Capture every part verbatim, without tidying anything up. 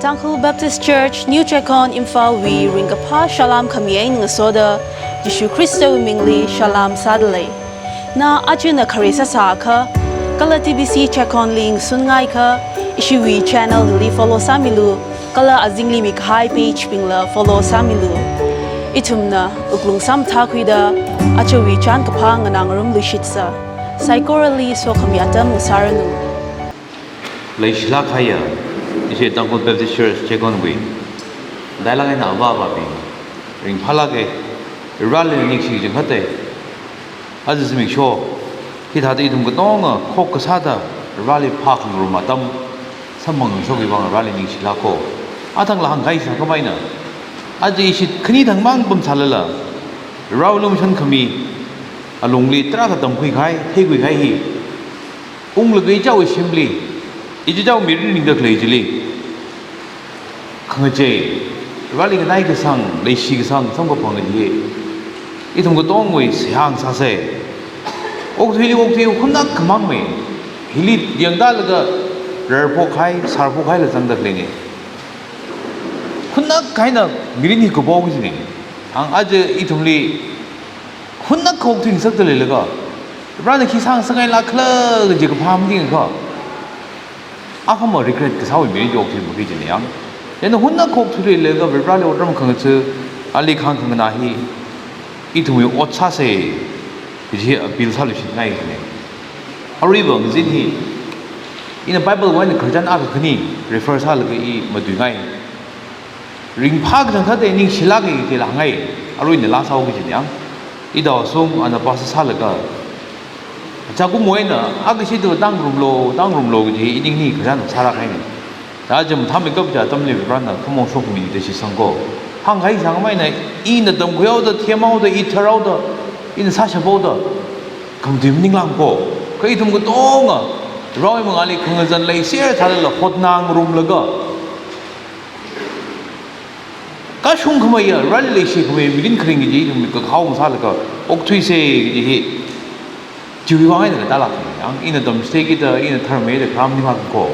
Tangkhul Baptist Church, New Checkon, Imphal wui ringkaphā salām khami eina ngasoda, Jishu Khristawui mingli salām sādalei. Na aja na khare sāsākha, kala T B C Checkon li ngasunngaiakha, ishiwui channel li follow sāmilu, kala azingli mikahai page bingla follow sāmilu. Ithumna wuklung samathākhuida, ajawui chānkaphā nganāngarumluishitsa. Saikorali sokhami atam ngasāranu. Leishilāk kahaiya, ishi Tangkhul Baptist Church Checkon wui, dailāk eina avā avābing, ringphālāka, Vareli ningshi kachangkhatta. Aja zimiksho hithāda ithum katonga khokkha sāda Vareli phākhangarum atam samphangngashokwui vang Vareli ningshilāka. Athangla hāngkahai sākhamei eina, aja ishi khani thangmang pamsālala, Varewui lumashan khami alungli tarākha tamkhui kahai, theikhui kahai hi, unglaga ichichāwui shimli, ichichāwui mirin ringda khalei chili khangachei, Vareli nganai kasang, leishi kasang samkaphang kaji hi ithum katongawui seihā ngasāsa. Okathuili okthui hunnakha mangmei, hili yangtālaga rarphok kahai, sārphok kahaila zangda khaleina. Hunnakha eina mirin hi kapao kajina. Ang aja ithumli hunnakha okthui ngasakda leilaga, Varena khi sāngasakngailākhala kaji kaphā matingakha, akhama regret kasāwui mirin okthui makhui kajina yang. Chieina hunnakha okthuilaga Vareli otram khangatha, ali khāngkhanganā hi ithumwui ot sāsa kaji appeal sāluishinngai kajina. Aruiva ngazin hi, ina Bible wui eina khararchan akha khani refer sālaga i matuingai. Ringphā kachangkhatta ningshilāka kajila hāngngai, aruina laa sāhaoki kajina yang. Idao sum ana pastor sālaga, chākumwui eina, akha shida tangrumlu, tangrumlu kaji hi ining hi khararchan sārākahaina. Aja mathāmeikap kaji atamli Varena khamong shokmida shitsangko. Hāngkahai sākhamei eina, ina tamkhuihaoda, themhaoda, i tharhaoda, ina sāshaphaoda, khamatui maninglāngko. Kha ithum katonga Varewui mangāli khangazan leiser sālala hotnangarumlaga, kashung khameiya, Vareli leishi khamei mirin kharing kaji ithum kakhao ngasālaga okthuisa kaji hi, chiwui vang eina katālāk khamei yang, ina tamchithei kida, ina tharmei da kharam ninglāngko.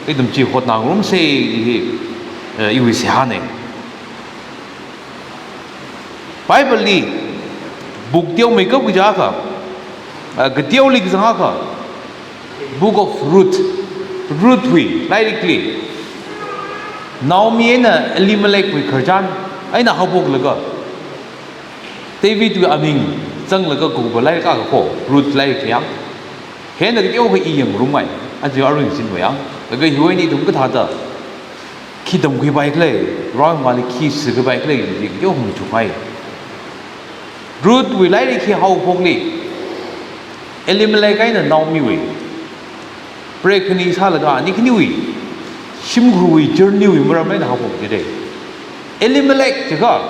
Ithum chi hotnangarumsa kaji hi, eh, iwui seihāna. Bible li book teomeikap kaja akha, ah, kateoli kazang akha, Book of Ruth, Ruth wui lairikli, Naomi eina Elimelechwui khararchan eina haophoklaga, Davidwui aming zanglaga kuba lairik akha ko, Ruth lairik yang. Hieina kateokha i yangngarumngai, aja arui ngazinwui yang. Laga hiwui eina ithum kathāda khi tamkhuipai khala, Varewui mangāli khi sikhuipai khala, kaji kateokha machukngai. Ruthwui lairik hi haophokli, Elimelech eina Naomiwui prekhani sālaga ani khaniwui shimkhurwui journey wui maram eina haophok jide. Elimelech jiakha,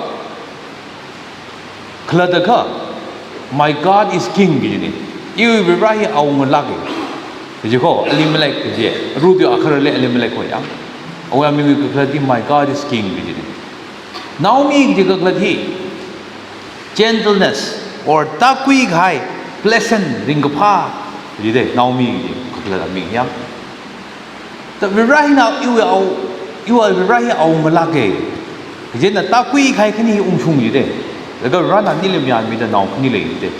khalatakha, "My God is king," kajina. Iwui Vare hi awo ngalāka. Kaji ko, Elimelech kaji. Ruthwui akharali Elimelech ko yang. Awui aming kakhalat hi, "My God is king," kajina. Naomi kaji kakhalat hi, gentleness or tākhuikahai, pleasant, ringkaphā kajide, Naomi kaji kakhalat aming yang. Ta Vare hina iwui awo, iwui Vare hi awo ngalāka. Kajina tākhuikahai khani hi ungshung jide. Laga Varena anili mayānmida nao khani lei jide.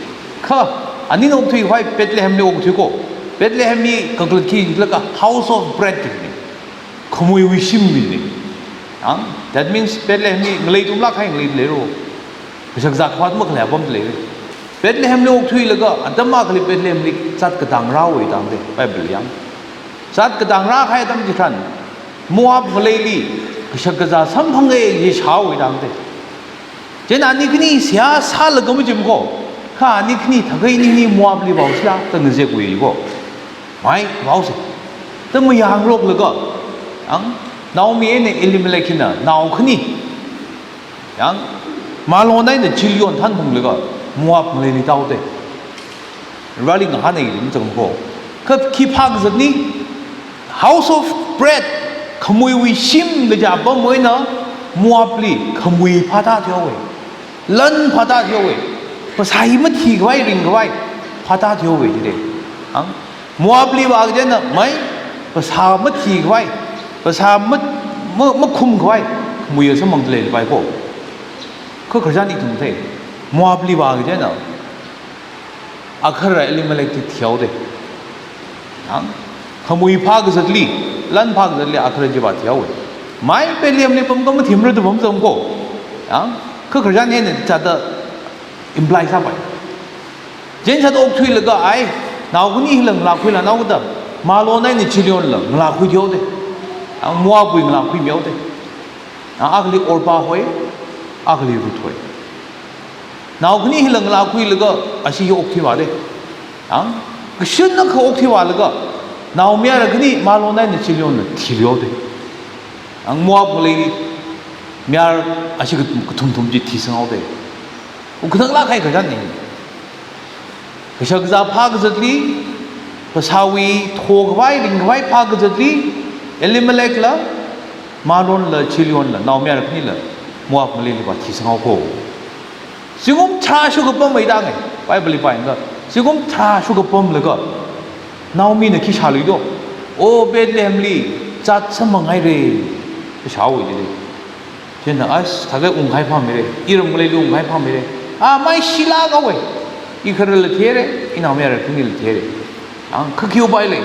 Kha, anina okthuikhavai Bethlehemli okthuiko. Bethlehemli kakhalat khi jilaga house of bread kajina. Khamuiwui shim kajina. Ang, that means Bethlehemli ngalei tumlāk kahai ngalei leiro. Kashakazā khavāt makhalei apam leira. Bethlehemli okthuilaga, atam akhali Bethlehemli zat katang rāhaowa tangde, Bible yang. Zat katang rākahai atam chitharan, Moab ngaleili kashakazā samphanga kaji shāhaowa tangde. Chieina ani khani seihā sālaga machimko, kha ani khani thakha iningli Moabli vaoshila da ngazekwui ko. Mai, vaosa. Da mayāngaroklaga, ang, Naomi eina Elimelech hina nao khani yang, malon eina Chilion thanphunglaga Moab ngaleili tāhaoda. Vareli ngahāna kaji machangko. Kha khi phākazatna, house of bread, khamuiwui shim kaja apamwui eina Moabli khamui phātāthuihaowa. Lan phātāthuihaowa. Phasā hi mathikhavai ringkhavai phātāthuihaowa jide. Ang, Moabli vākajina mai, phasā mathikhavai, phasā mat-, Ma, makhum khavai, khamui samphang leilei pai ko. Kha khararchan ithum thei. Moabli vāki chieina, akhara Elimelekli thihaode. Yang, khamui phākazatli, lan phākazatli akhara chi vāthihaowe. Mai Bethlehemli pamkha mathimra da pamzang ko. Yang, kha khararchan hina chithāda imply sāpai. Chieina sāda okthuilaga ai, nao khani hila ngalākhuilanao da, malon eina chilyon la ngalākhui thihaode. Yang, Moabwui ngalākhuimihaode. Yang, akhali Orpah hoi, akhali Ruth hoi. Nao khani hila ngalākhuilaga ashi hi okthui vāde. Yang, kashun akha okthui vālaga, naomayara khani malon eina chilyon la thihaode. Yang, Moab ngalei mayar ashi kathum, kathumthum chi thisanghaode. Ukatang lākhai khararchan ne. Kashakazā phākazatli, phasāwui thokhavai, ringkhavai phākazatli, Elimelekla, malonla, chilyonla, naomayara khanila, Moab ngaleili vāthisanghao ko. Zingkum tharā shukapam maidang e, Bible li pāyangakha, zingkum tharā shukapamlaga, Naomina khi shāluido, O Bethlehemli, zat samphanghaire, shāhaowe jide. Chieina, as, thākha unghai phāmire, iram ngaleili unghai phāmire. A, mai shilāk haowe. Ikhararla thihaire, inaomayara khanila thihaire. Ang, kha khi upai lei.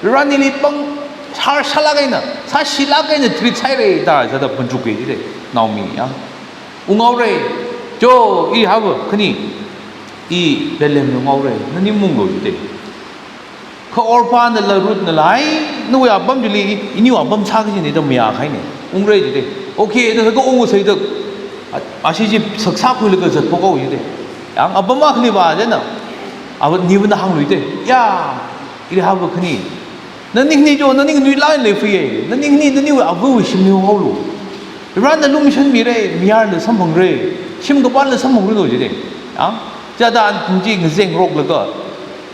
Rani li pang, sār sālāk eina, sāshilāk eina treat sāhaire, da, zada phanchuk ke jide, Naomi, yang. Unghaore, cho, Eliha khani, i Bethlehem unghaore, nani maunglu jide. Kha Orpahnala Ruthna lai, nawui apam chili, iniwui apam sāki jine da mayākhaine. Ungre jide. Okay, da sākha ungsa da. A, ashi chi saksākhuilaga zatphok haowe jide. Yang apam akhali vā jina. Ava niwuina hāngluide. Ya, Eliha khani. Nani khani cho, nani nganuilāk eina leifie. Nani khani, naniwui avawui shimli unghaolu. Varena lumashanmire, mayarla samphangre, shim kapāla samphangre no jide. Yang, chithāda athum chi ngazengroklaga,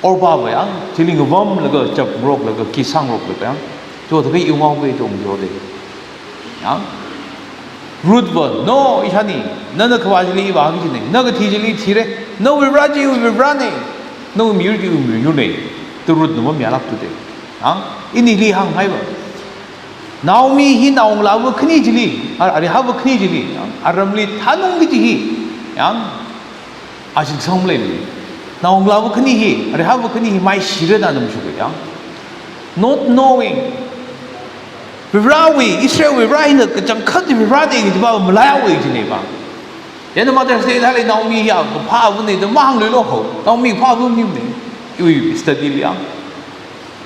Orpahva yang, chili ngavamlaga, chapngaroklaga, khi sāngaroklaga yang, cho thākha i unghaoke chong jide. Yang, Ruthva, no, ishāni, nana khavā chili i vāki jine, na kathi chili thire, nawui Vare chi iwui Varene, nawui miyur chi iwui miyurne, da Ruthna mamayālāktude. Yang, inili hānghaiva. Naomi hi naongalāva khani chili, a, Eliha khani chili, yang, aramli thanungki kaji hi, yang, ashi sangmaleimane. Naongalāva khani hi, Eliha khani hi, maishire da namshuke yang. Not knowing. Varewui, Israelwui Vare hina kachangkhat Varene kajiva malaihaowe jineva. Chieina Mother's Day thālei Naomi ya kaphā avane da mahāngluilo ho. Naomi kaphā ava maningmane. Iwui study li yang.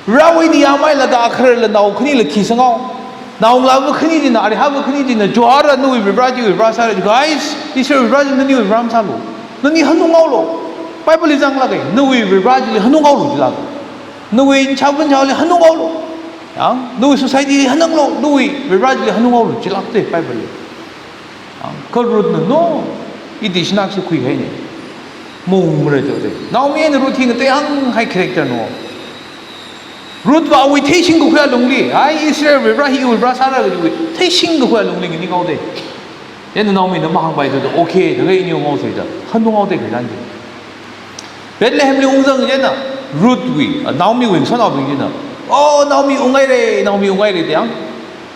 Varewui niyamai laga akhararla nao khanila khi sanghao. Naongalāva khani china, Eliha khani china, chora nawui Vare chi iwui Vare sāra. Guys, Israelwui Vare chi naniwui Vare masālu. Nani hanunghaolu. Bible li zanglāke, nawui Vare chili hanunghaolu jilāke. Nawui nchāvā nchāli hanunghaolu. Yang, nawui society li hanunghaolu, nawui Vare chili hanunghaolu jilākte Bible li. Ang, kha Ruthna no, iti shinakshi khuihaine. Maungmara jide. Naomi eina Ruth hi ngatei hānghai character no. Ruthva awui theishing kakhuiya lungli, ai Israelwui Vare hi iwui Vare sāra kajiwui theishing kakhuiya lungli nganinghaode. Chieina Naomina mahāngpai jide, okay, thākha ini unghaosei da. Hanunghaode khararchan chi. Bethlehemli ungzang chieina, Ruthwui, a, Naomiwui ngasotnaobing china, "Oh, Naomi unghaire, Naomi unghaire," da yang.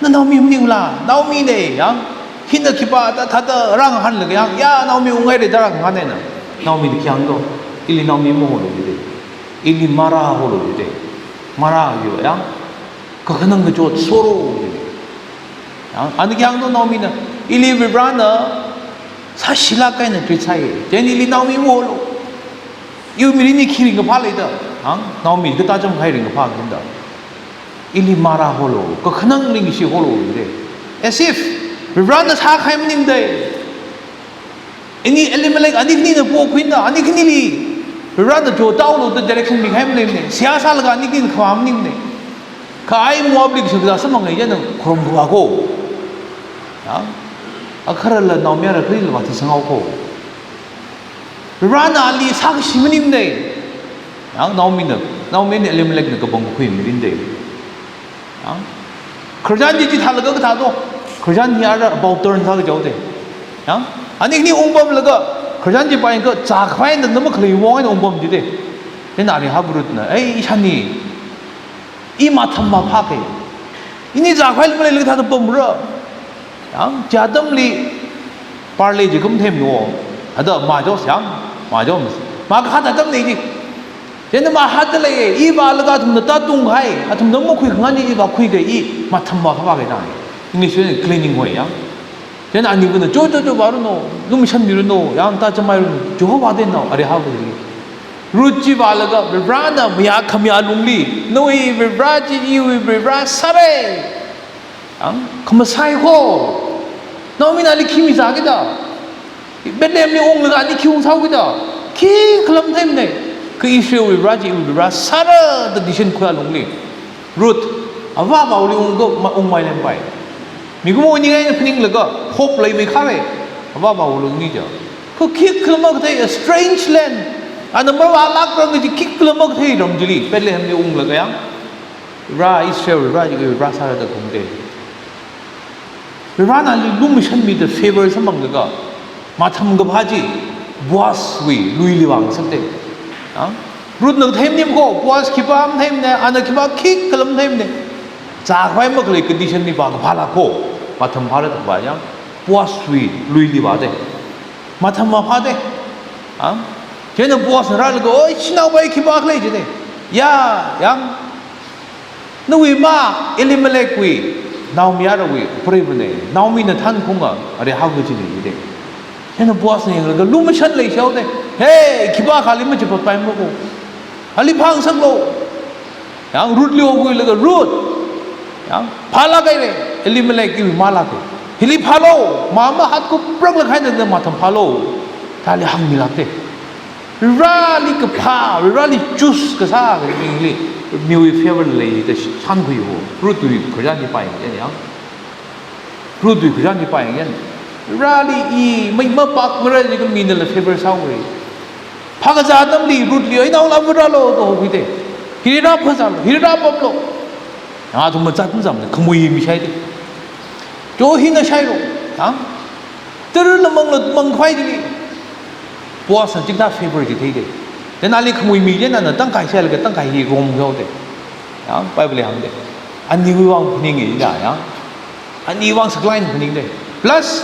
"Na Naomi maningla, Naomine," yang. "Hina khipā da thāda rāngahānlaga," yang, "Ya, Naomi unghaire," da rāngahānna. Naomina khi hāngdo, "Ili Naomi maholo jide. Ili Mara holo jide." Mara yo yang, kakhanang kachot sorrow jide. Yang, ana khi hāngdo Naomina, "Ili Varena sāshilāk eina treat sāi. Chieina ili Naomi maholo. Iwui mirinli khi ringkaphā leida." Yang, Naomi katācham kahai ringkaphā kajida. "Ili Mara holo, kakhanang ringshi holo," jide. As if, Varena sākahai maningde. Ini Elimelek ani khanina pokhuina, ani khanili Varena chotaolu da direction mikahai maleimane. Seihā sālaga ani khanina khavā maningmane. Kha ai Moabli kashakazā samphang eina khuram khavā ko. Yang, akhararla naomayara khanila vāthisanghao ko. Varena ali sākashi maningmane. Yang, Naomina, Naomina Elimelekna kapangkakhui mirin de. Yang, khararchan chi chithālaga kathādo. Khararchan hi ara about turn sākajaode. Yang, ani khani ungpamlaga, khararchan chi pāyangakha zākhavai eina makhalei vang eina ungpam jide. Chieina Eliha Ruthna, "Ei, ishāni, i matham maphāke. Ini zākhavai maleilakha thāda pamra. Yang, chi atamli barley chi khamathei no. Ada majos yang, majos. Makahān atamna chi. Chieina mahātda lei, i vālaga athumna tātungkahai, athumna makhuikhangai chi i vākhuiga i matham vākhavā kahaina. English li cleaning hoi yang. Chieina anivana, "Cho, cho, cho, vāranu, lumashanmiranu, yang tāchamairanu, Jehovah deinao, ari hao kajili." Ruth chi vālaga, Varivarana mayā khamayā lungli, "Nawui Varivara chi iwui Varivara sāra." Yang, khamasai ko. Naomi nali khi mizākida. Bethlehem li unglaga ani khi ungsāhaokida. Khikhala matheimana. Kha Israelwui Varivara chi iwui Varivara sāra da decision khuiya lungli. Ruth, avāvaoli ungga ma-, ungmei lempai. Mikumo ningai phaninglaga, hope leimei khare. Avāvaoli ungni ja. Kha khikhala makathei, a strange land. Ana mavālākrang kaji khikhala makathei ram chili, Bethlehem li unglaga yang. Ra Israel, Ra, Ra sāra da kungde. Varivara nali lumashanmida favor samphanglaga, matham kaphā chi Boazwui luili vāngasakde. Ha? Ruthna theimana ko, Boaz khipā matheimana, ana khipā khikhala matheimana. Zākhavai makhalei condition li vākaphāla ko, matham phāra da vā yang, Boazwui luili vāde. Matham vāphāde. Ha? Chieina Boazna rālaga, "Oi, shanaopai khipākhala," jide. "Ya, yang, nawui mā Elimelechwui naomayarawui preivana, Naomina thankhunga, ari hao kajina," jide. Chieina Boazna yanglaga lumashan leishihaode. "Hey, khipākhali machipatpaimana ko. Ali phāngasaklu." Yang Ruthli okhuilaga, "Ruth, yang, phālāk haira, Elimelech iwui mālāka. Hili phālu, mā mahātkupranglāk eina matham phālu," da ali hāngmilākde. Varivarali kaphā, Varivarali choose kasā kajili, miwui favor leida shānkhui ho. Ruthwui khararchan chi pāyangchina yang. Ruthwui khararchan chi pāyangchina. Varivarali i mai mapākmara jikha minala favor sāhaowa. Phākazā atamli Ruthli, "Ai, naongalāva rālu," da hokhuide. "Hili rāphāzālu, hili rāpamlu." Yang athum mazat mazatmana, khamui mishaide. "Cho, hina shailu." Yang, tara̱la mangla mangkhavai chili, Boazna chikathā favor chi theide. Chieina ali khamui mi chieina ana tangkhai shailaga tangkhai hi romhaode. Yang Bible li hāngde. Aniwui vang phaninga ya, yang. Aniwui vang saklāk eina phaningde. Plus,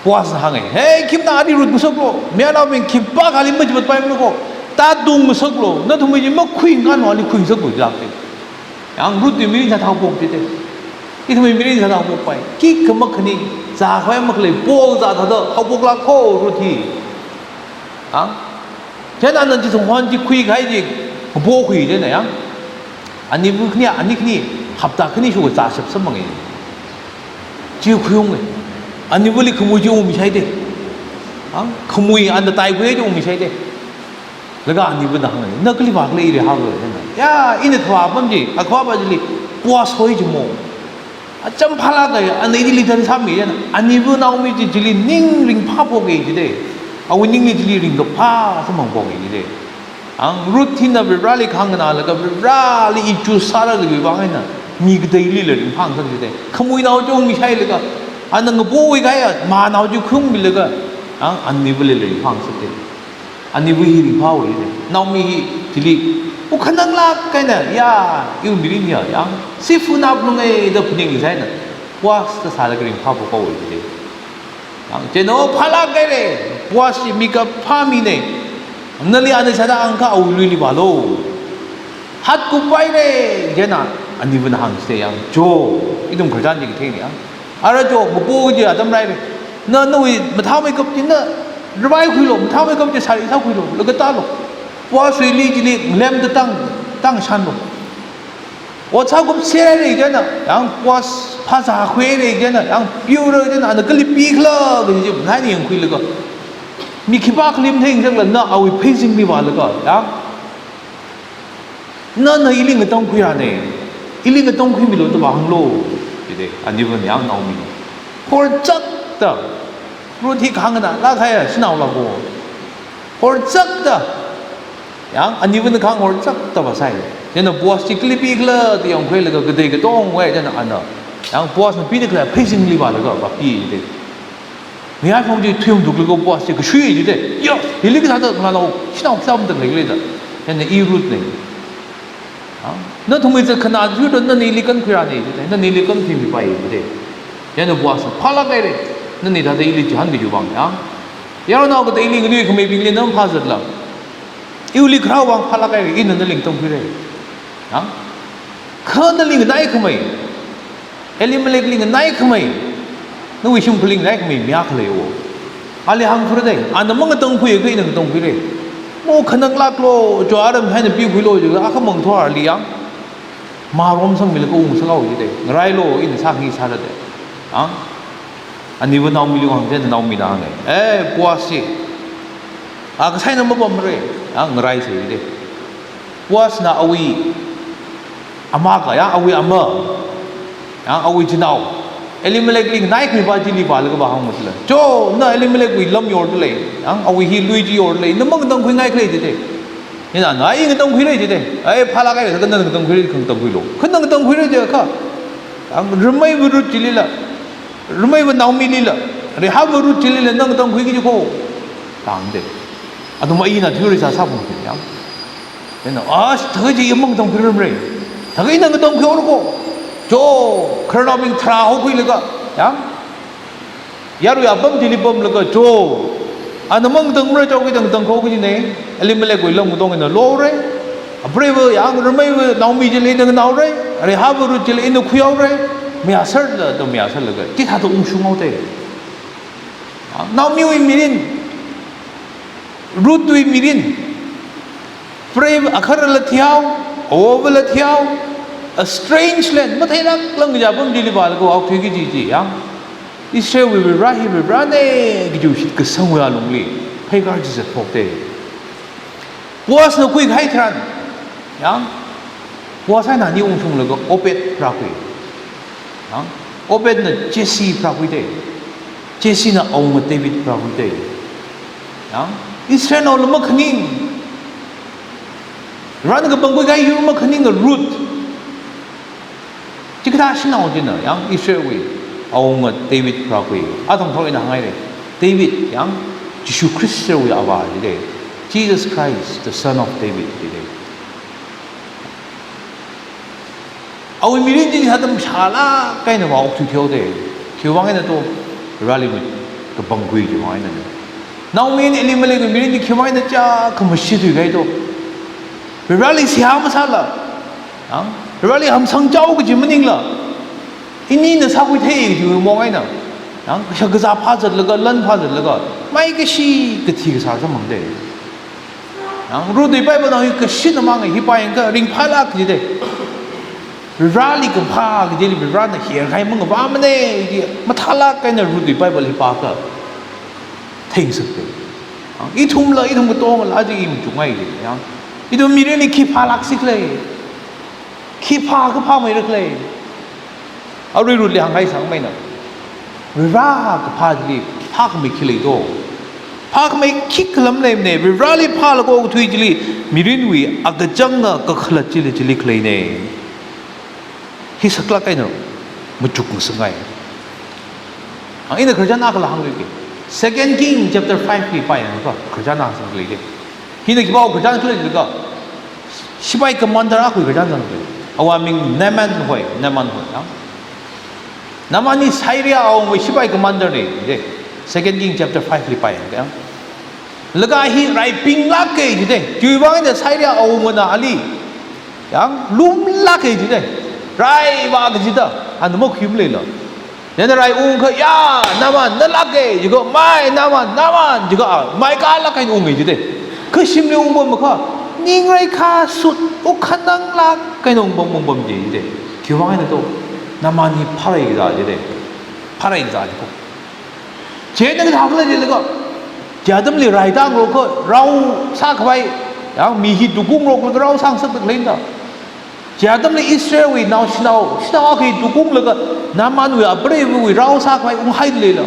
Boazna hānga, "Hey, khipānali Ruth ngasaklu, mayarnaobing khipākhali machipatpaimana ko, tātung ngasaklu, nathumwui chi makhuingalu, ali khuingasaklu," jilākde. Yang Ruthwui mirin sāda haophok jide. Ithumwui mirin sāda haophokpai. Khikha makhani, zākhavai makhalei, pao zāda thāda haophoklāk ko Ruth hi. Yang, chieina ana chi thonghon chi khuikahai chi, ngapo khui chieina yang. Aniva khani, ani khani, hapta khani shuka zāshap samphanga. Chi khuiunga. Anivali khamui chi ungmishaide. Yang, khamui ana taikhuiya chi ungmishaide. Laga anivana hānga, "Na kali vākhala iri hānglu," jina. "Ya, ina kavā apam chi, akhavā apam chili, Boaz hoi jimo. Acham phālāka, ana ili thansāmi," jina. Aniva Naomi chi chili ning ringphāphoka jide. Awui ningli chili ringkaphā samphangphoka jide. Ang Ruth hina Varivarali kahāng nganālaga Varivarali i choose sāra kajiwui vang eina mi kateilila ringphāngasak jide. Khamuinao chi ungmishailaga, ana ngapokhuikahaiya mānao chi khuiungmilaga, ang anivalila ringphāngasakde. Aniva hi ringphāhaowa jide. Naomi hi chili, u khananglāk eina, ya, iwui mirin ya, yang, sifuna plungai da phaning sai eina, Boaz da sālaga ringphāphok haowa jide. Yang, chieina phālāk haira, Boaz chi mi kaphā mina. Nali ana sāda angkha awui luili vālu. Hātkup haira, chieina anivana hāngsa yang, "Cho, ithum khararchan chi kathei ni yang. Ara cho, ngapo kaji atam rāhaira. Na, nawui mathāmeikap chi na ravai khuilu, mathāmeikap chi sari sākhuilu, laga tālu. Boazwui li chili lemda tang, tang shanlu. Ot sākupser haira," jina, yang Boaz phāzākhuihaira jina, yang pure jina, ana kali pikhala kaji chi, nani yangkhuilaga. Mi khipākhali matheingasakla na awui pheisingli vālaga, yang, "Nana ili ngatangkhuirane, ili ngatangkhuimilu da vāhānglu," jide, anivana yang Naomi. Horchakta, Ruth hi kahāngna, lākhaiya, shanaola ko. Horchakta, yang, anivana kahāng horchakta vāsai. Chieina Boaz chi kali pikhala da yangkhuilaga katei katongwui chieina ana, yang, Boazna pida khalei pheisingli vālaga vāpi jide. Mayarphung chi thuiungthuklaga Boaz chi kashui jide. "Ya, hili kathāda ngalānao, shanao sāmda leilei da." Chieina i Ruthna. Ah, nathumwui zatkhanā thuda nana ili kankhuirane jide, nana ili kankhuimipai jide. Chieina Boazna, phālāk haire, nana thāda ili chihān kajiwui vang, ya. Yaronao kateili nganuikhamaibingli na maphāzatla, iwuili kharā vang phālāk haire, ina nali ngatangkhuire. Ya. Kha nali nganaikhamei, Elimelekli nganaikhamei, nawui shimkhurli nganaikhamei mi akha leiwo. Ali hāngthura dei, ana mangatangkhuiakha ina ngatangkhuire. Mo khananglāklo, cho aram haina pikhuilo jiakha, akhamang thor ali yang. Marom sangmilaga ungsāhao jide, ngarailo, ina sāngasakra dei. Ang? Aniva Naomili hāng, chieina Naomina hānge, eh, Boaz chi, a kasā eina mapamre, ya, ngaraisa jide. Boazna awui amā kha, ya, awui ama, ya, awui chinao, Elimelekli nganaikhami pa chili vālaga vāhāng matla. Cho, na Elimelek wui lam yorda lei, ya, awui hi lui chi yorda lei, na mangatangkhuingaikhala jide. Ina, na i ngatangkhuire jide. Ai, phālāk haire, kha na ngatangkhuire, kha ngatangkhuilo. Kha na ngatangkhuire jiakha, ya, rameiva Ruth chilila, rameiva Naomilila, Rahabva Ruth chilila na ngatangkhuiki jiko, da hāngde. Athum ina theory sāsā pung ya. Chieina, ash, thākha chi i mangatangkhuirarmare. Thākha ina ngatangkhuihaora ko. Cho, khararnaobing tharā haokhuilaga, ya. Yarui apam chili pamlaga, cho, ana mangatangmara, cho, khi tangtang kho kajine. Elimelek wui lam katonga ina lohaore. Apreiva, ya, rameiva Naomi chili ina nganaohaore. Rahabva Ruth chili ina khuihaore. Mayāsārla, to mayāsārlaga, chithāda ungshunghaode. Ya, Naomiwui mirin, Ruthwui mirin, preiva akharala thihao, awovala thihao, a strange land, matheilāk lāngja apam chili vālaga okthuiki kaji chi, ya. Israelwui Vare hi Varene kajiwui shitkasangwui alungli pheikar chi zatphokde. Boazna khuikahai tharan, ya, Boaz eina ani ungshunglaga Obed pharākhui. Ya, Obedna Jesse pharākhuide. Jessena awunga David pharākhuide. Ya, Israelnaola makhaning, Varena kapangkhui kahai yur makhaninga Ruth. Chikathā shanao china, ya, Israelwui awunga David pharākhui. Athang thor ina hānghaire. David, ya, Jishu Khristawui avā jide. Jesus Christ, the Son of David jide. Awui mirin chi hithāda mashālāk eina vāokthui thuihaode. Khiwui vang eina to, Vareli kapangkhui chiwui vang eina. Naomi eina Elimelek mirin chi khiwui vang eina chiyākha mashithuikahai to. Vareli seihā masāla, ya, Vareli hamsangchao kaji maningla, inina sākhuithei kajiwui mong eina, ya, kashak kazā phāzatlaga, lan phāzatlaga, maikashi kathi kasā samphangde. Ya, Ruthwui Bible na hi kashin amang hi pāyangakha ringphālāk jide. Vareli kaphā kajili Varena hiyang kahai mangavāmane ji, mathālāk eina Ruthwui Bible hi pākha theingasakde. Ya, ithumla, ithum katongala aja i machukngai ji, ya. Ithum mirinli khi phālāksi khala, khi phā kaphā mei ra khala. Arui Ruthli hāngkahai sāngmeina, Vare kaphā chili phākhamei khi lei to. Phākhamei khikha lam leimane, Vareli phālaga okthui chili, mirinwui akachanga kakhalat chili, chili khaleine. Hi saklāk eina machukngasakngai. Ang ina khararchan akhala hāngluiki. Second King chapter five li pāyangakha, khararchan akha sangkhalei de. Hina khipāwui khararchan khala jiakha, sipai commander akhawui khararchan sangkhalei. Awui aming Naaman hoi, Naaman hoi, ya. Naaman hi Syria awungawui sipai commander ne, de. Second King chapter five li pāyangakha, ya. Laga hi rai pinglāke jide. Chiwui vang eina Syria awungana ali, ya, lumlāke jide. Rai vāki jida, ana makhuimaleila. Chieina rai ungakha, ya, Naaman, na lāke, jiakha, mai, Naaman, Naaman, jiakha, a, maikālāk eina unge jide. Kha shimli ungpamakha, ningrai khasut, wukhananglāk eina ungpam, ungpam jide. Khiwui vang eina to, Naaman hi phārai kazā jide. Phārai kazā jiko. Chieina kathā khala jilaga, chi atamli rai tāngarokakha, rao sākhavai, ya, mi hi tukungaroklaga rao sāngasakda khaleina. Chi atamli Israelwui naoshinao, shanao akha hi tukunglaga, Naamanwui apreivawui rao sākhavai unghaida leila.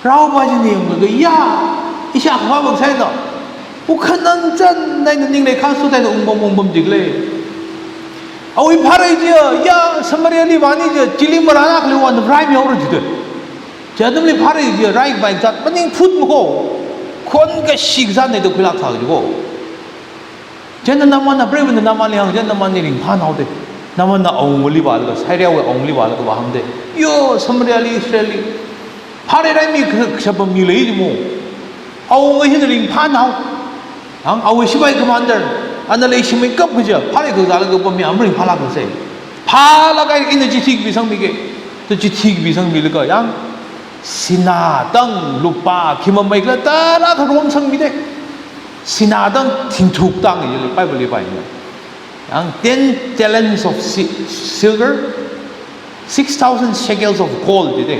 Raopa china yanglaga, ya, ishi akhava vāng saina, wukhanang chān eina ninglei khasut eina ungpam, ungpam jikhala. Awui phārai jiya, ya, Samariali vāni jiya, chili marān akhali vāna rai mihaora jide. Chi atamli phārai jiya, rai khavai zat maningphut mako. Khon kashi kazat eina da khuilāk sā jiko. Chieina Naamanna, preivana Naamanli hāng, chieina Naamanli ringphānao de. Naamanna awungli vālaga, Syriawui awungli vālaga vāhāng de. Yo, Samariali, Israelli pharei raimi kha-, kashapam mi lei jimo. Awunga hina ringphānao. Hāng, awui sipai commander, ana leishimeikap kaja, pharei kazālaga pammi, ama ringphālāka se. Phālāka, ina chithi kapisangmige. Da chithi kapisangmilaga, yang, sinā tang, lupā, khi mamei khala tarākha romsangmi de. Sinā tang thingthuk tang, yili Bible li pāya. Yang, ten talents of si-, silver, six thousand shekels of gold, jide.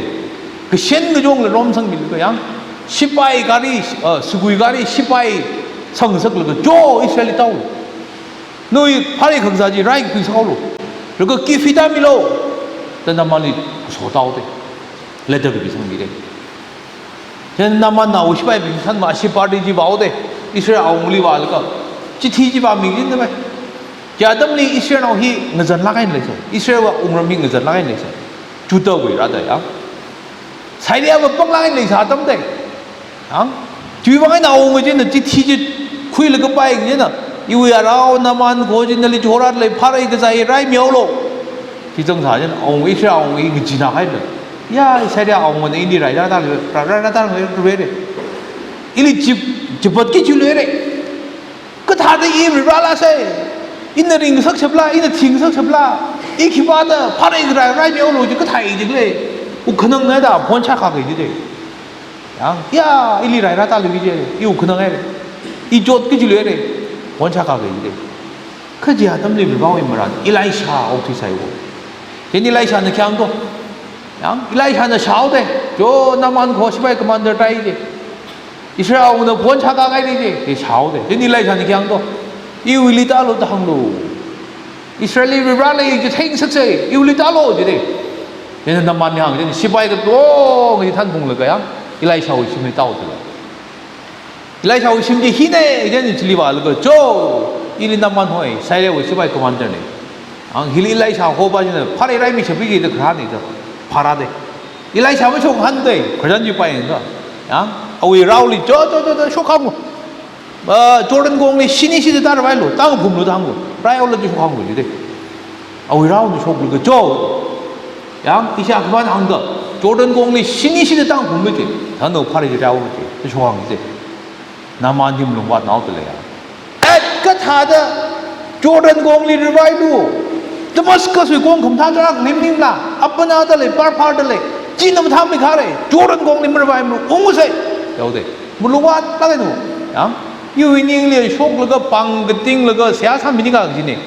Kashen kachungla romsangmilaga, yang, sipai gari, uh, sigui gari, sipai sangngasaklaga, jo, Israelli tāhaolu. Nawui pharei kazā chi rai khuisāhaolu. Laga khi phita milo. Da Naamanli kaso tāhaoda. Letter kapisangmida. Chieina Naamanna awui sipaibing sangva, ashi party chi vāhaoda. Israel awungli vālaga chithi chi vāmi jin da mai. Chi atamli Israelnao hi ngazanlāk eina leisa. Israelwui wungram hi ngazanlāk eina leisa. Judahwui rāda ya. Syriava panglāk eina leisa atamda. Ang, chiwui vang eina awunga china chithi chi khuilaga pai china, iwui arao Naaman kaho chi nali chihorāda lei, pharei kazā hi raimihaolu. Chi zangsa china awunga, Israel awunga hi ngacheenā haida. Ya, Syria awungana ili rairāda lei, ra-, rairāda lei, lei. Ili chi, chipatki chiluira. Kathāda i Varivarāla se, ina ringsak shapla, ina thingsak shapla, i khipāda pharei karai raimihaolu chi kathā i jikle, u khanang ngaida phonshā kaki jide. Yang, ya, ili rairāda lei je, i u khanang ngaire, i chotki chiluire, phonshā kaki jide. Kha chi atamli Varivarāwui marān, Elisha okthuisai wo. Chieina Elishana khi hāng to. Yang, Elishana shāhaoda, jo Naaman kaho sipai commander tai je. Israel awungana phonshā kaki ngai je, chi shāhaoda. Chieina Elishana khi hāng to. Iwuili tālu da hānglu. Israelli Varivarāli chitheingasak se, iwuili tālu jide. Chieina Naamanna hāng, chieina sipai katonga chi thanphunglaga yang, Elishawui shimli tāhaoda lei. Elishawui shim chi hina, chieina chili vālaga, jo, ili Naaman hoi, Syriawui sipai commander ne. Ang hili Elisha kahopa china, pharei raimi shapki jida kharāne da, pharāda. Elisha mashok hānda, kharān chi pai nga. Yang, awui raoli, jo, jo, jo, jo, shokhāngu. Ah, Jordan kongli shini shida tāravailu, tāngphumlu da hāngu. Raihaolu da shokhāngu jide. Awui raona shoklaga jo. Yang, ishi akhava hāngda, Jordan kongli shini shida tāngphumlu je. Thānao pharei raolu je. Da shokhānga je. Naaman hi malungvātnaoda lei ya. Et kathāda Jordan kongli rivailu. Damascuswui kong khamathā tarākha lim ningla. Apana da lei, parphar da lei. China mathāmei khare. Jordan kongli marivaimalu. Ungsa. Yaoda. Malungvātlāk eina. Yang, iwui ningli shoklaga pāng katinglaga seihā sāmi ning kajine.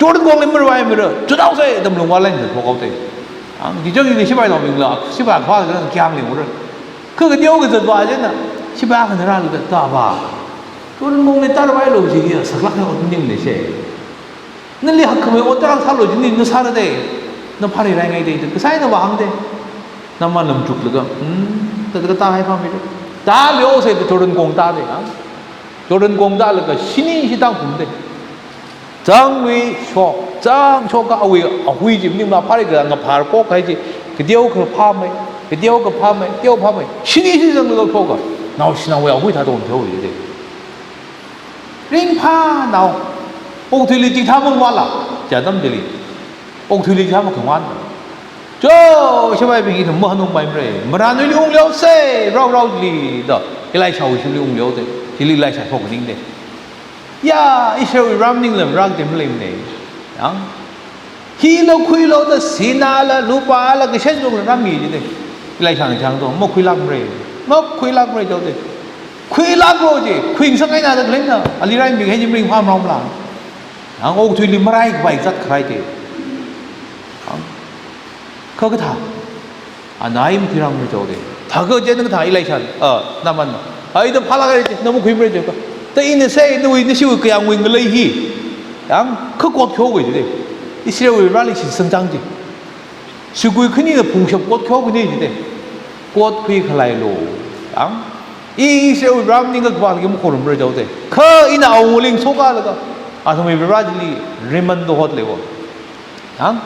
Jordan kongli marivaimalu, chuthaosa da malungvātlāk eina shokhaoda. Ang, chi chang chili sipainaobingla, sipai akhava khyāngli ura. Kha kateo kazat va china, sipai akhana rālaga tāva. Jordan kongli tāravailu chi hi saklāk eina ot maningmane se. Nali hakkhamei ot tarākha sālu china, na sāra da. Na pharei raingai da, kasā eina vāhāngda. Naamanna machuklaga, hmm, ta, ta, tāhai pamida. Tālu se da Jordan kong tāda, ha? Jordan kong tālaga shini shi tāngphumda. Zangwui shok, zang shoka awui, ahui chi maningla pharei kazā ngaphar kok kahai chi, kateokha phāmei, kateokha phāmei, kateo phāmei, shini shi zanglaga shoka, naoshinaowui ahui thāda ot theowa jide. Ringphānao, okathuili chithā mangvāla, chi atam chili, okathuili chithā makhamān. Jo, sipaibing ithum mahanungpaimara, marān nuili unglu se, rao raoli da, Elishawui shimli unglu da, chili Elisha shokningda. Ya, Israelwui Varivarā maningla rākatei maleimane. Yang, hila khuilu da sināla, lupāla, kashen kachungla rāmi jide. Elishana khi hāng to, makhuilākmara, makhuilākmara jaoda. Khuilāklu je, khuingasak eina da khaleina, ali raimi kahai chi maringphāmara mala. Yang, okathuili marai kapai zat kharai de. Yang, kha kathā. Ana hi makhuirāmara jaoda. Thākha chieina kathā Elisha, ah, Naamanna. Ai da phālāka je, na makhuimara jaoka. Ta ina se, nawui, nashiwui kayāngwui ngalei hi. Yang, kha kot kyo wui jide. Israelwui Varivarāli shitsangchang chi. Sigui khanina phungshap kot kyo khani jide. Kot khuikhalailu. Yang, i Israelwui Varivarā maningakha kavālaki makhorumra jaoda. Kha ina awungli ngasokalaga, athumwui Varivarā chili Rimmon da hotlu wo. Yang,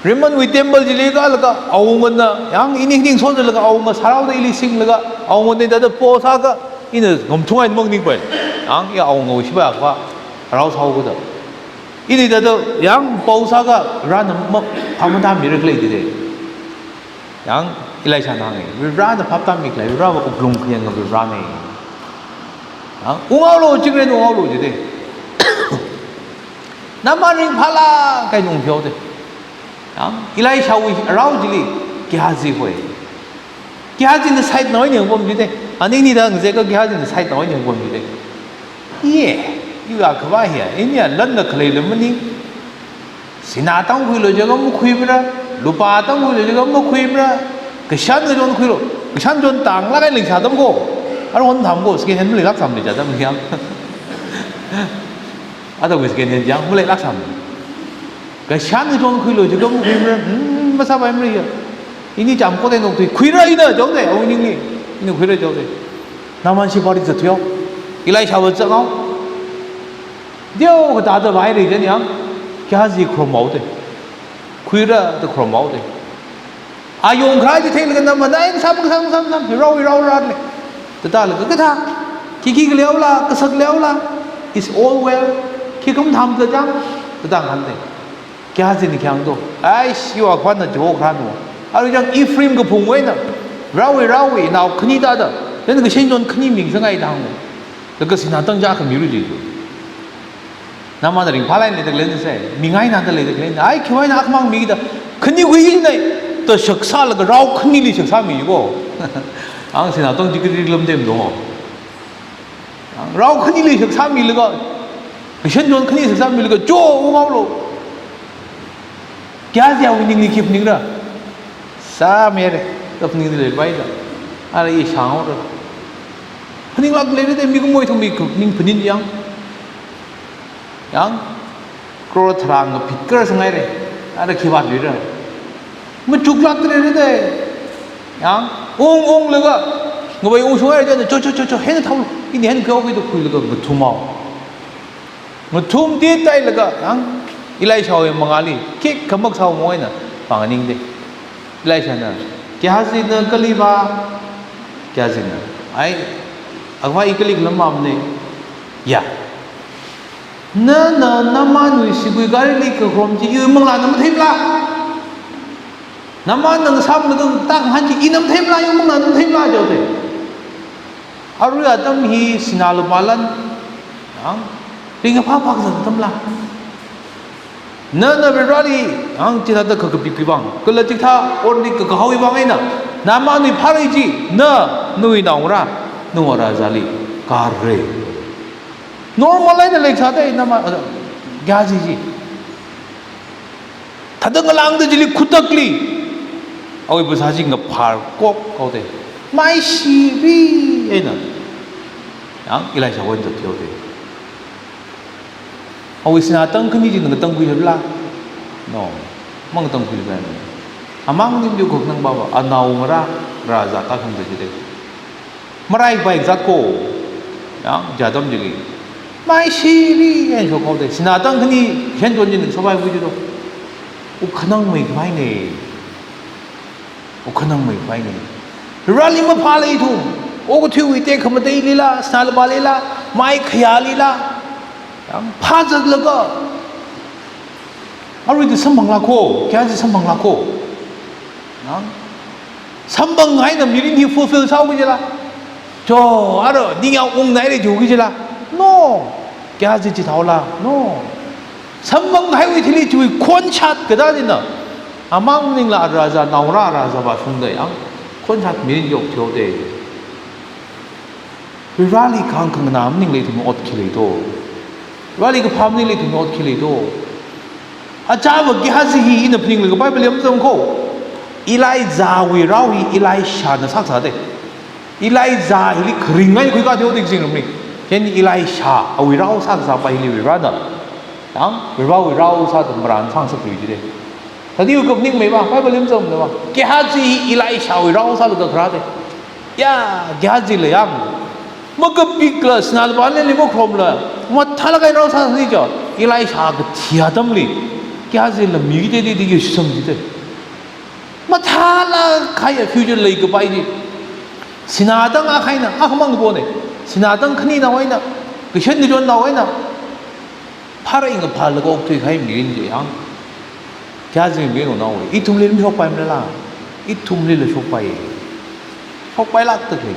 Rimmonwui temple chili kālaga, awungana, yang, i ning ningso jilaga, awunga sāraoda ili singlaga, awungana thāda po sāka, ina ngamthung eina maningpai. Yang, i awungawui sipai akhava. Rao sāhaoda. Ini thāda yang pao sākha Varena ma, phap matāmira khalei jide. Yang Elishana hānga, Varena phap tāmi khalei, Varewui wuklung khayang Varena. Yang, unghaolu, chingri unghaolu jide. Naaman ringphālāk eina ungpheoda. Yang, Elishawui rao chili, Gehazi hoi. Gehazina side na eina yangpam jide. Ani ini thāda ngazeka Gehazina side na eina yangpam jide. Iye, iwui akhavā hi, iniya lan na khalei lam maning. Sinā tangkhuilu jiakha makhuimara, lupā tangkhuilu jiakha makhuimara, kashan kachon khuilu, kashan chon tānglāk eina leisā atam ko, aruihon atam ko, second hand maleilāk sāmana chi atam yang. Atam second hand yang maleilāk sāmana. Kashan kachon khuilu jiakha makhuimara, hmm, masāpaimara ya. Ini chām kote nok tui, khuira ina jaode, awui ningli, ini khuira jaode. Naaman shipari zatthuihaowa, Elishawo zathao. Deo kathāda vai rei jan yang, Gehazi khorumhaoda. Khuira da khorumhaoda. Ayong kharā chi theilaga Naaman, ai, sam, sam, sam, sam, rao, rao, rao le. Thāda laga kathā, khikhi khalei haola, kasak lei haola, it's all well. Khi khamathā mathā chang, thāda ngahānda. Gehazina khi hāngdo. Ai, iwui akhavāna jiwo kharā no. Arui chang Ephraim kaphungwui eina, Varewui, Varewui nao khani thāda. Then kashan chon khani ming zangai da hāngo. Laga sinā tang chi khamilu ji. Naamana ringphālāk eina leida khaleina sai, mingai nada leida khaleina, ai, khiwui eina akhamang mida, khani khuikinai, da shaksa laga rao khanili shaksa mi ko. Ang sinā tang chi kari lam dem do. Ang rao khanili shaksa milaga, kashan chon khani shaksa milaga, jo, unghaolu. Kya sia wu ningli khi phaningra? Sāmere, da phaningda leipaida. Ara i shānghaora. Phaninglāk leirada mikumo ithum mi phaning phaning yang. Yang, crore tharā ngaphit kar sangaire. Ara khi vātluira? Machuklāk leirada. Yang, ung unglaga, ngavai ungshung haira, cho, cho, cho, cho, hena thao, ini hen kyo kito khuilaga ngathumhao. Ngathum titailaga, yang, Elishawui mangāli, khikha maksā mo eina, pānganingda. Elishana, Gehazina kali vā, Gehazina, ai, akhavā i kali khalam mamne, ya. Na, na, Naamanwui sigui garili kakharom chi iwui manglāna matheimala? Naamana ngasāmana katākahān chi ina matheimala, iwui manglāna matheimala jihaoda. Arui atam hi sinā lupā lan, ang, ringkaphā phākazang atamla. Na, na Vareli, ang, chithāda kakapikpi vang, kala chithā orli kakahaowui vang eina, Naamanwui pharei chi, na, nawui naongarā, nawui rajali, kare. Normal eina leisāda Naaman, Gehazi chi. Thāda ngalāngda chili khutakli, awui phasā chi ngaphar kok haoda. Maishiri eina. Yang Elisha wui eina zathaoda. Awui sinā tang khani chi ngatangkhuihaira? No. Mangatangkhuihaira. Amang nim yu kok nang baba, anaongarā, raja tākhangatha chida. Marai bai zat ko, yang, chi atam chili. Maishiri, yang, shok haoda. Sinā tang khani, shen chon chili sāpai hui jido. Wukhanang mei khavai ne. Wukhanang mei khavai ne. Vareli maphāla ithum. Okathuiwui tekhamatei lila, sinā lupā lila, mai khayā lila. Yang, phāzatlaga. Arui chi samphangla ko, kya chi samphangla ko. Nang samphang haina mirin hi fulfill sāhaoki jila. Jo, ara, ningyāng ungnaire jihaoki jila. No, kya chi chithaola, no. Samphang haiwui thili chiwui khonshat kathā china. Amang maningla raja, naongarā raja vāshungda yang. Khonshat mirin yokthuihaoda. Vareli kahāng khanganā maningla ithum ot khi leido. Vareli kaphā maningla ithum ot khi leido. Achāva Gehazi hi ina phaninglaga Bible yam zam ko. Elijahwui rao hi Elishana sākasāda. Elijah hili kharing eina khuikā theoda kazingramli. Chieina Elisha awui rao sākasāpa hili Varena. Yang, Varewui rao sāda marān sāngasaklui jida. Thāda yu kaphaning mei ba, Bible yam zam da ba. Gehazi hi Elishawui rao sālaga kharāda. Ya, Gehazila yang. Makapikla, sinā lupā leli makharomla. Mathālāk eina rao sāsai jo. Elisha kathi atamli. Gehazila mi kida di di yu shisam jida. Mathālāk kahai future leikapai chi. Sinā tang akha eina, akhamang pone. Sinā tang khaninao eina. Kashan kachonnao eina. Phara inga phalaga okthui kahai mirin chi yang. Kya zing mirin ona wui. Ithumli shokpai mala. Ithumlila shokpai. Shokpailākda khalei.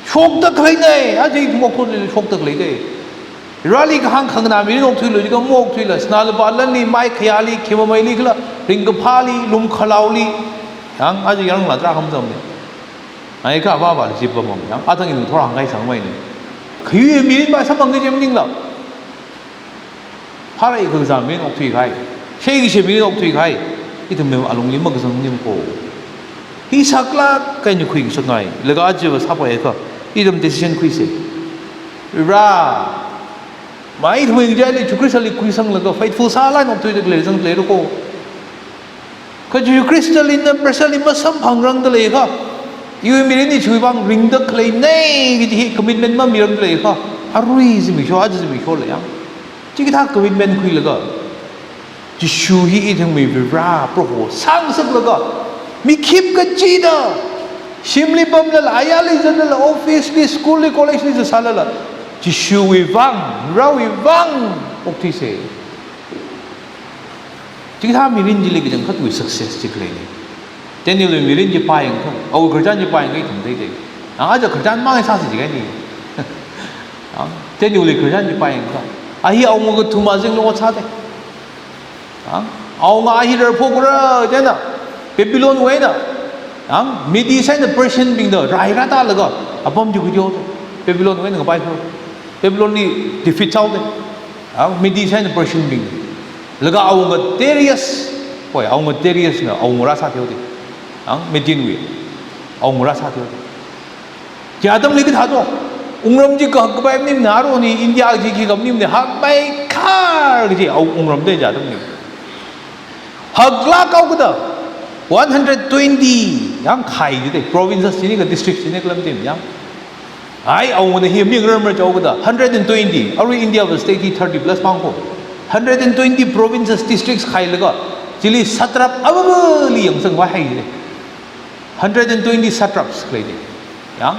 Shokda khalei nei. Aja ithum okthuili shokda khalei dei. Rali kahāng khanganā mirin okthuilu jiakha maokthuila. Sinā lupā lanli, mai khayāli, khimamaili khala, ringkaphāli, lumkhalaoli. Yang, aja yang la tra kham zam nei. Ai kha ba ba li jip bamang. Yang, atang inu thora hāngngai sangmei nei. Khayui mirin ba samang kaji maningla. Phara ikha kazā mirin okthui kahai. Shei kashi mirin okthui kahai. Ithum mem alungli makazang nim ko. Hi saklāk kaini khui kasakngai. Laga ajiva sāpai kha. Ithum decision khuise. Ra. Mai ithum jaili Jishu Khristali khuisanglaga faithful sālāk okthuida khalei zangda leira ko. Kha Jishu Khristali na personally masamphangrangda leikha. Iwui mirin hi chiwui vang ringda khalei nei kaji hi commitment mamirangda leikha. Arui zimiksho, aja zimiksho la yang. Chikathā commitment khuilaga. Jishu hi ithumwui Vare Proho sāngasaklaga. Mi khip kachida. Shimli pamlala, ayarli zatlala, office li, school li, college li zatsālala. Jishuwui vang, Varewui vang, okthuise. Chikathā mirin chili kachangkhatwui success chi khalei nei. Danielwui mirin chi pāyangkha, awui khararchan chi pāyangkha ithum theidei. Ang aja khararchan mang sāsi jikaini. Ang Danielwui khararchan chi pāyangkha. A hi awunga kathum azingli ot sāde. Ang awunga a hi rarphokra chieina, Babylonwui eina. Ang Medes eina Persian bingda rai rātālaga, apam chi khuihaode. Babylonwui eina kapai kho. Babylonli defeat sāhaode. Ang Medes eina Persian bing. Laga awunga Darius. Hoi, awunga Dariusna awunga rāsāthuihaode. Ang Medianwui. Awunga rāsāthuihaode. Chi atamli kathā to. Wungram chi kahak kapai maningmana, arui India chi khikha maningmana, hakmeikhar kaji awungram dei chi atamli. Haklāk haokada. One hundred twenty. Yang khai jide. Provinces chini kha district chini kha lam tim yang. Ai, awungana hi mi ngaramrar chaokada, hundred and twenty, arui India wui state hi thirty plus mang ko. Hundred and twenty provinces, districts khailaga, chili satrap avāvali yangsangkhavai haide. Hundred and twenty satraps khalei de. Yang,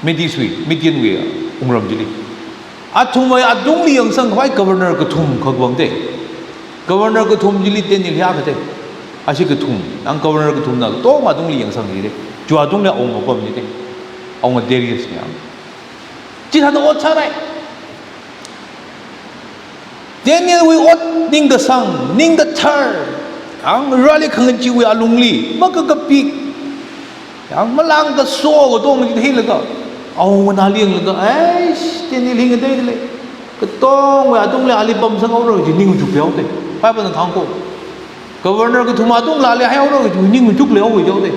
Medeswui, Medianwui, wungram chili. Athumwui atungli yangsangkhavai governor kathum kha vang de. Governor kathum chili Daniel hi akha de. Ashi kathum, yang governor kathumna katonga atungli yangsang jide. Chiwui atungli awunga pam jide. Awunga Darius ne yang. Chithāda ot sārai. Danielwui ot ningkasang, ningkathar, ang Vareli khangacheewui alungli makakapik, yang malāng kaso katong chi theilaga, awungana linglaga, "Eish, Daniel hi ngateida lei. Katongwui atungli ali pamsanghaora," kaji ning chukhaoda. Biblena hāng ko. Governor kathum atungli ali haihaora kaji ning chukhaoda.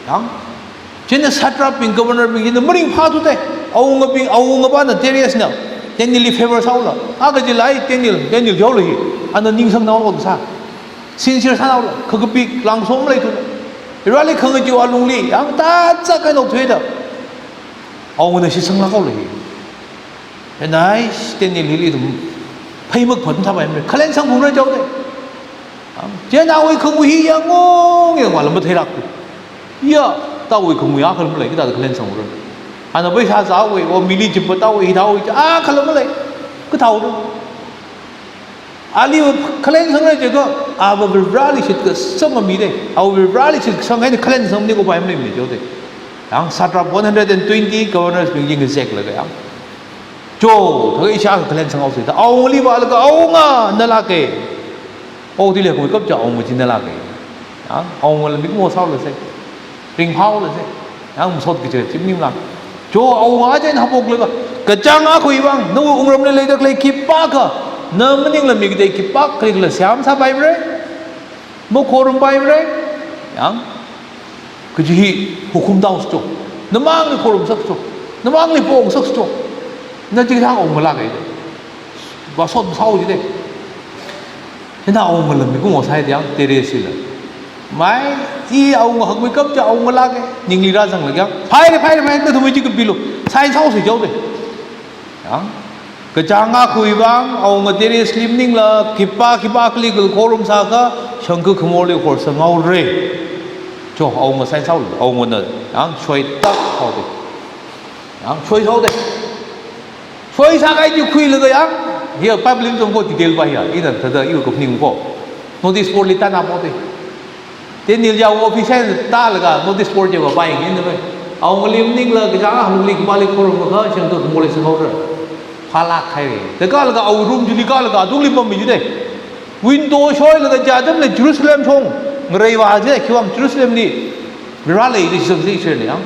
Yang, chieina satrap bing, governor bing china maringphāthuda. Awungabing, awungapana Dariusna Danielli favor sāhaola. A kajilai Daniel, Daniel yaola hi. Ana ningsangnao lo sā. Sincere sānao lo. Kakapik langsom leithu. Vareli khangacheewa alungli, yang tazak kainok thuida. Awungana shitsanglāk haola hi. Chieina, "Eish, Daniel hili ithum pheimak phat mathāpaimara. Khalen sangphungra," chaoda. Ang, chieina awui khangui hi yangngarum, yangngarum matheilāka. Ya, tawui khangui akha malei, kathāda khalen sangra. Ana paisa zāhaowa, o mili chimpa tāhaowa, hi tāhaowa, akha malei. Kathāhaora. Ali khalen sangra jiakha, ava Vareli shitkasang mi de. Ava Vareli shitkasang eina khalen sangni ko pai maleimana chaoda. Yang satrap one hundred and twenty governors bing chi ngazeklaga yang. Cho, thākha isha khalen sanghaosa da. Awungali vālaga, "Awunga, nala ke." Okathuili khuikap cha awunga chi nala ke. Yang, awungala mikumo sāhaola se. Ringphāhaola se. Yang masot kachi chi maningla. Cho awunga chieina haophoklaga, "Kachāng akhawui vang, nawui wungramli leida khalei khipākha, na maningla mi katei khipākhali kala semsāpaimara. Makhorumpaimara." Yang, kaji hi hukum tāhaosa cho. Namangli khorumsaksa cho. Namangli phongsaksa cho. Na chithā awunga lāka. Vāsot masao jide. Chieina awungala mikumo sāhaida yang Dariusla. Mai, i awunga hakmeikap cha awunga lāka. Ningli rāzanglaga yang. "Phaira, phaira, phaira, nathumwui chi kapilu. Sign sāhaosa," chaoda. Yang, "Kachāng akhawui vang, awunga Dariusli maningla, khipā, khipākhali kala khorumsākha, shangkha khamorli khorsanghaora." Cho, awunga sign sāhaola, awungana, yang, shoitak haoda. Yang, shoi sāhaoda. Shoisākahai chi khuilaga yang, Hiya Bible li zangko detail pa hiya, ina thāda iwui kaphaning ko. Notice board li tānā mo de. Daniel ya office eina tālaga notice board ya va pa yangna ve. Awungali maningla kachāng halungli khipāli khorumkha shangkha khamorli shanghaora. Phalāk haire. Tekalaga awui room chili kalaga atungli pammi ji de. Window shoilaga chi atamli Jerusalem shong ngareiva ji khiwuivang Jerusalem li Vare lei de shisang ji share ne yang.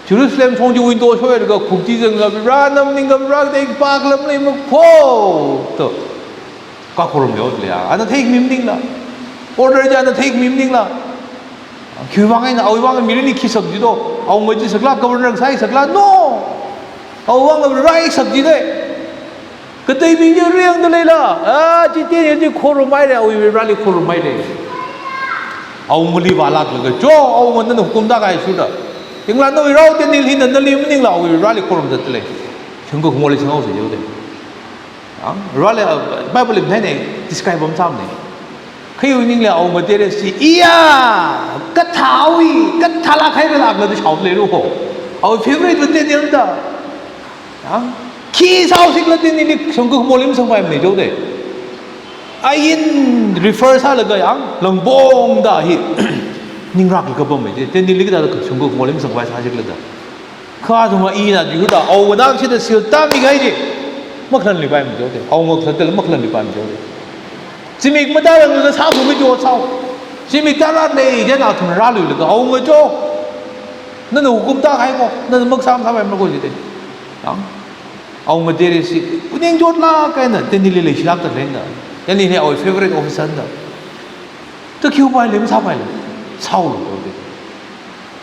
Jerusalem shong chi window shoilaga khukti zanglaga Vare na maningakha Vare katei khipākhala maleimakho to. Kakhorum yo le ya. Ana theimi maningla. Order chi ana theimi maningla. Khiwuivang eina, awuivang mirinli khi sak ji do. Awunga chi sakla, governor sai sakla, no. Awuivang Vare sak ji de. Kateibing chi riyangda leila. Ah, chi Daniel chi khorumhaire, awui Vareli khorumhaire. Awungali vālāklaga, jo, awunga nana hukum tākahai shuda. Yanglu nawui rao Daniel hina nali maningla, awui Vareli khorumda lei. Shangkha khamorli shanghaosa yo de. Ang, Vareli, uh, Bible li mathei ne, describe pamsāmane. Khayui ningli awunga Darius chi, iya, kathāwui, kathālāk haira lākla da shaoda leiru ho. Awui favorite va Daniel da. Ang, khi sāhaosikla Daniel li shangkha khamorli masangpaimane jo de. Ain refer sālaga yang, langpong da hi. Ningrak kapam me de, Daniel li kathāda shangkha khamorli masangpai sāsikla da. Kha thuma ina di huda, awunga shida sil tāmikahai chi. Makhalanli paimi jo de. Awunga khalatela makhalanli paimi jo de. Zimik matāranglala sāthumi jo sāo. Zimik tārā lei jina thum rāluilaga awunga jo. Nana hukum tākahai ko, nana maksā masāpaimara ko ji de. Ang, awunga Darius chi, phuning chotlāk eina, Daniel li leishilākda leina. Daniel hi awui favorite officer na. To khiwuivang masāpaila, sāolu to de.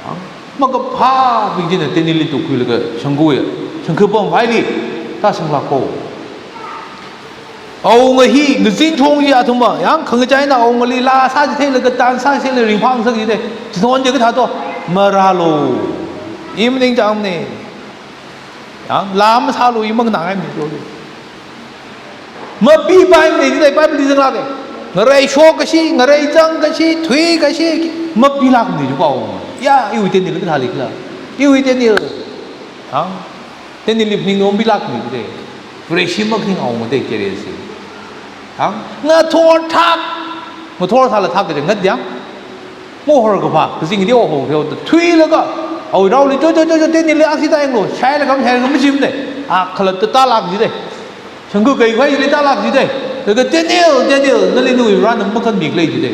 Ang, makaphābing china Daniel li tukkhuilaga shangkha ya, shangkha pamhaili, tāsanglāko. Awunga hi, ngazin chong chi athumva, yang khangachaina awungali laa sāchitheilaga tan sāchitheilaga ringphā ngasak ji de. Chithon chi kathā to, marālo. I maningchāngmane. Yang, laa masālu, i manganāngaimane jo de. Mapipaimane ji de, Bible li zanglāke. Ngareishok kashi, ngareichang kashi, thuikashi, mapilākmane jo ko. Ya, iwui Daniel kathālikhala. Iwui Daniel. Ang, Daniel li phaning no mapilākmane ji de. Vareshi makhaning awunga de Darius chi. Ang, ngathor thak. Ngathor sāla thak kaje ngat yang. Mohor kaphā, kazing di oho kheo da thuilaga, awui raoli, jo, jo, jo, jo, Daniel li aksi tāyanglu, shailaga, shailaga machimane, a khalatta tālāk ji de. Shangkha kaikhai li tālāk ji de. Laga Daniel, Daniel, nali nawui Varena makhanmikhala ji de.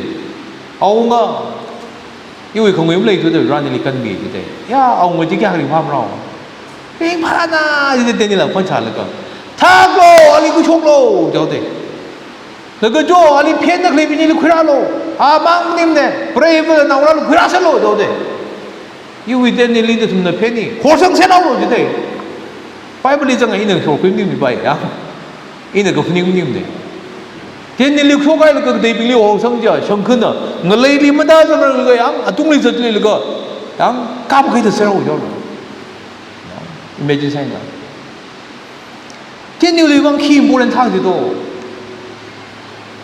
Awunga, iwui khangui malei thuda Varena nali kanmi ji de. Ya, awunga chi kayākha ringphāmarao. Ringphāna ji de Daniel la khon sālaga. Thaklo, ali kushoklo, jo de. Laga jo, ali phenna khaleibing chili khuirālo. Amang maningmane, preiva naola khuirāsālo, jo de. Iwui Daniel li nathumna pheni, horsang sānaolo ji de. Bible li zanga ina shokhui maningmane bai ya. Ina kaphaning maningmane. Daniel li shokhailaga kateibingli horsang ja, shangkhana, ngaleili matāzangranglaga yang, atungli zatlilaga, yang, kapkhaida sāo jo. Imagine sāina. Daniel li vang khi important thang ji do.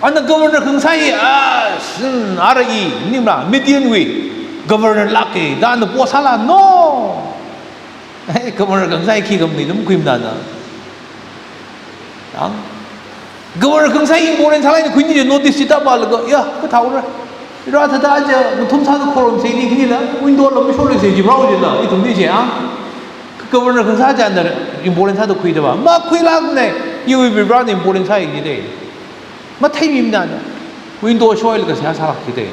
Ana governor khangasai, ah, sin, ara i, nimra, Midian wui governor lāke, da ana post sāla, no. Hey, governor khangasai khi kam ni, num khuimana na. Ang? Governor khangasai important sālai ni khuini je notice chi tāpālaga, ya, kathāura. Ira thāda ja, ngathum sāda khorumsa ni khinila, window lam shorli se ji brao jila, ithum ni je, ang? Governor khangasā china important sāda khuida va. Makhuilākmane, iwui Varena important sāi ji de. Matheimimana. Window shoilaga seihā sālāk ji de.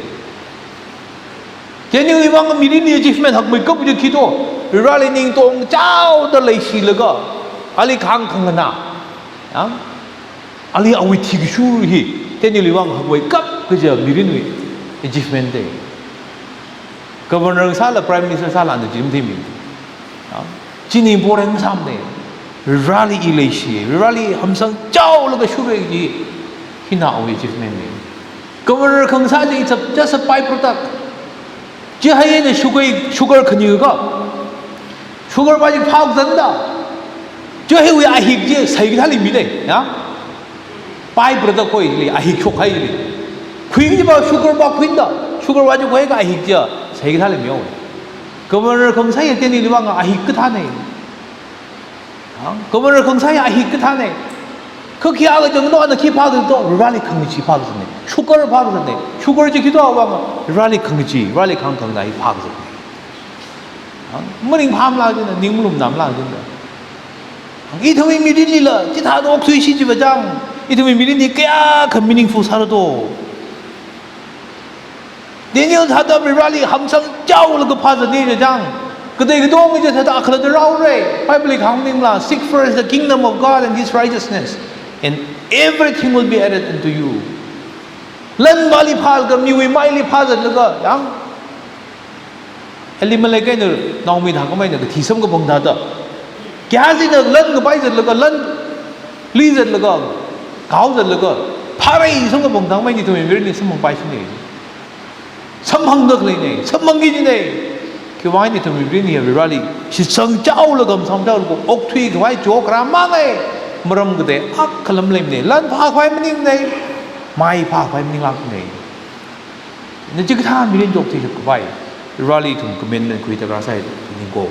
Daniel li vang mirinli achievement hakmeikap ji khi to. Vareli ningtong chaoda leishilaga. Ali khang khangana. Ang? Ali awui thikashur hi, Daniel li vang hakmeikap kaja mirinwui achievement de. Governor sāla, Prime Minister sāla na jim thimi. Ha? China important masāmane. Vareli i leishi, Vareli hamsang chaolaga shurei ji, hina awui achievement ne. Governor khangasā ji, it's a, just a byproduct. Chihai eina sugar, sugar khani ka. Sugar pa chi phāzangda. Chihaiwui ahik chi seikathāli mine, ya? Byproduct khoi li, ahik shokhai li. Khuiki pa sugar pa khuida. Sugar pa chi khoika ahik chi seikathāli miyo. Governor khangasā ya Daniel li vang ahik kathāne. Ha? Governor khangasā ya ahik kathāne. Kha khayā kachangkhat ana khi phākazat to, Vareli khangachee phākazatna. Sugar phākazatna. Sugar chi khi to awang, Vareli khangachee, Vareli khang khanganā hi phākazatna. Ang maringphāmala jina, ning malumnamala jina. Ang ithumwui mirinlila chithāda okthuishi chiva chang, ithumwui mirin hi kayākha meaningful sāra to. Daniel thāda Vareli hamsang chaolaga phāzatna chang, katei katonga chi thāda akhalatta rāhaora. Bible li kahāng maningmala, "Seek first the kingdom of God and his righteousness, and everything will be added unto you." Lan vali phālaga, miwui maili phāzatlaga, yang Elimelech eina Naomi thākhamei eina kathi samkaphang thāda, kayākhana lan kapai zatlaga, lan li zatlaga, kao zatlaga, phārai samkaphang thākhamei ithumwui mirinli samphangpaishina. Samphangda khaleina, samphangki jina. Khiwui vang ithumwui mirin hi Vareli shitsang chaolaga, hamsang chaolaga okthuikhavai chok rāmanga. Maram katei akhala maleimana. Lan phākhavai maningmana, mai phākhavai maninglākmana. Na chikathā mirin chok theishapkhavai Vareli ithum commitment khuida rāsai ningko.